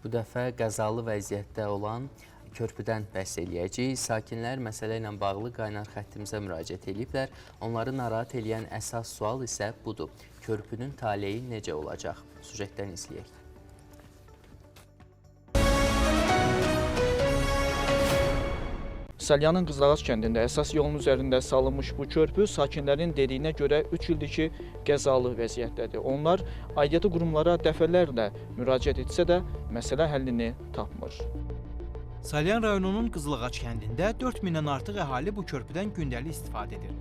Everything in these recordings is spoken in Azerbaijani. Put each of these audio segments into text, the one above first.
Bu dəfə qəzalı vəziyyətdə olan körpüdən bəhs eləyəcəyik. Sakinlər məsələ ilə bağlı qaynar xəttimizə müraciət eləyiblər. Onları narahat eləyən əsas sual isə budur. Körpünün taleyi necə olacaq? Süjetdən izləyək. Salyanın Qızılağac kəndində əsas yolun üzərində salınmış bu körpü sakinlərin dediyinə görə 3 ildir ki, qəzalı vəziyyətdədir. Onlar aidiyyatı qurumlara dəfələrlə müraciət etsə də məsələ həllini tapmır. Salyan rayonunun Qızılağac kəndində 4000-dən artıq əhali bu körpüdən gündəlik istifadə edir.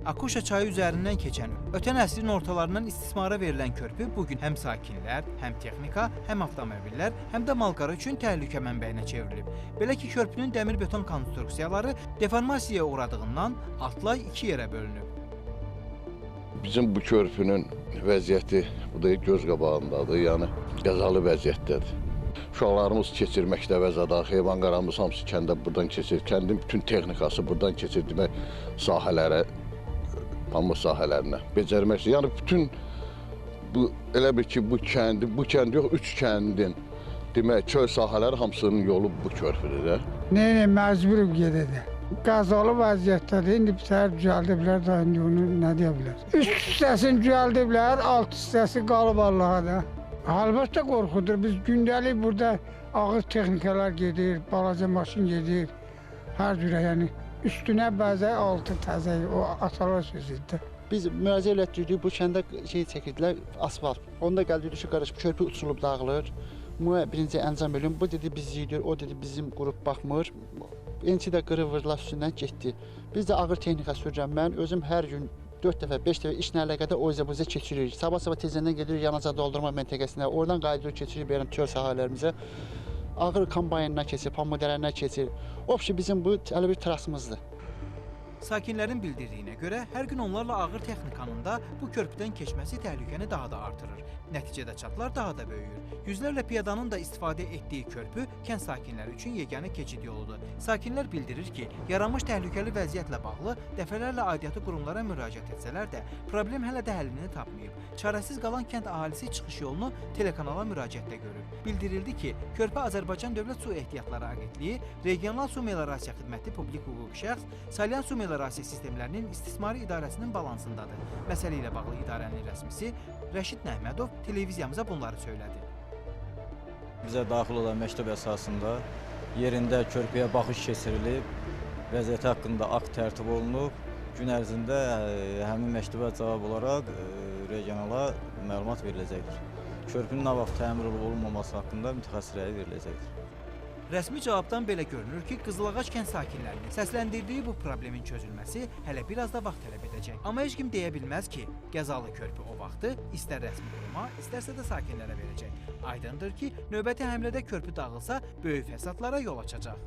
Akuşa çayı üzərindən keçən, ötən əsrin ortalarından istismara verilən körpü bugün həm sakinlər, həm texnika, həm avtomobillər, həm də malqara üçün təhlükə mənbəyinə çevrilib. Belə ki, körpünün dəmir beton konstruksiyaları deformasiyaya uğradığından altlay iki yerə bölünüb. Bizim bu körpünün vəziyyəti bu da göz qabağındadır, yəni qəzalı vəziyyətdədir. Uşaqlarımız keçir məktəbə zada, heyvan qaramız hamısı kəndə buradan keçir. Kəndin bütün texnikası buradan keçir, demək, sahələrə, pambıq sahələrinə becərmək üçün. Yəni bütün bu elə bir ki, bu kəndi, bu kənd yox, üç kəndin demək, çöl sahələri hamısının yolu bu körpüdür də. Nə məcburuq gedədə. Qəzalı vəziyyətdədir. İndi bir səhər düzəldiblər də, indi onu nə deyə bilər? Üst hissəsini düzəldiblər, alt hissəsi qalıb Allaha da. Əlbəttə qorxudur. Biz gündəlik burada ağır texnikalar gedir, balaca maşın gedir. Hər cürə, yəni üstünə bəzək, altı təzə, o atalar sözüdür. Biz müraciət elətdirdik, bu kəndə şey çəkirdilər, asfalt. Onda gəldi ki, qardaş, körpü uçulub dağılır. Birinci əncam eləyim, bu dedi biz yedir, o dedi bizim qrup baxmır. Ençi də qırıvırlar üstündən getdi. Biz də ağır texnika sürürəm mən, özüm hər gün 4 dəfə, 5 dəfə işlə əlaqədar o üzə bu üzə keçiririk. Sabah-sabah tezəndən gedirik yanacaq doldurma məntəqəsinə, oradan qayıdırıq, keçirik belə çöl sahələrimizə. Ağır kombaynına keçir, pambıqdərəninə keçir. Obşi bizim bu hələ bir trasımızdır. Sakinlərin bildirdiyinə görə hər gün onlarla ağır texnikanın da bu körpüdən keçməsi təhlükəni daha da artırır. Nəticədə çatlar daha da böyüyür. Yüzlərlə piyadanın da istifadə etdiyi körpü kənd sakinləri üçün yeganə keçid yoludur. Sakinlər bildirir ki, yaranmış təhlükəli vəziyyətlə bağlı dəfələrlə aidiyyatı qurumlara müraciət etsələr də problem hələ də həllini tapmayıb. Çarəsiz qalan kənd əhalisi çıxış yolunu telekanala müraciətdə görüb. Bildirildi ki, körpü Azərbaycan Dövlət Su Ehtiyatları Agentliyi, Regional Su Meliorasiya Xidməti Publik Hüquqi Şəxs, Salyan Su Meliorasiya Sistemlərinin İstismarı İdarəsinin balansındadır. Məsələ ilə bağlı idarənin rəsmisi Rəşid Nəhmədov televiziyamıza bunları söylədi. Bizə daxil olan məktub əsasında yerində körpüyə baxış keçirilib, vəziyyəti haqqında akt tərtib olunub. Gün ərzində həmin məktuba cavab olaraq regionala məlumat veriləcəkdir. Körpünün nə vaxt təmir olub olunmaması haqqında mütəxəssis rəyi veriləcəkdir. Rəsmi cavabdan belə görünür ki, Qızılağac kənd sakinlərinin səsləndirdiyi bu problemin çözülməsi hələ biraz da vaxt tələb edəcək. Amma heç kim deyə bilməz ki, qəzalı körpü o vaxtı istər rəsmi quruma, istərsə də sakinlərə verəcək. Aydındır ki, növbəti həmlədə körpü dağılsa, böyük fəsadlara yol açacaq.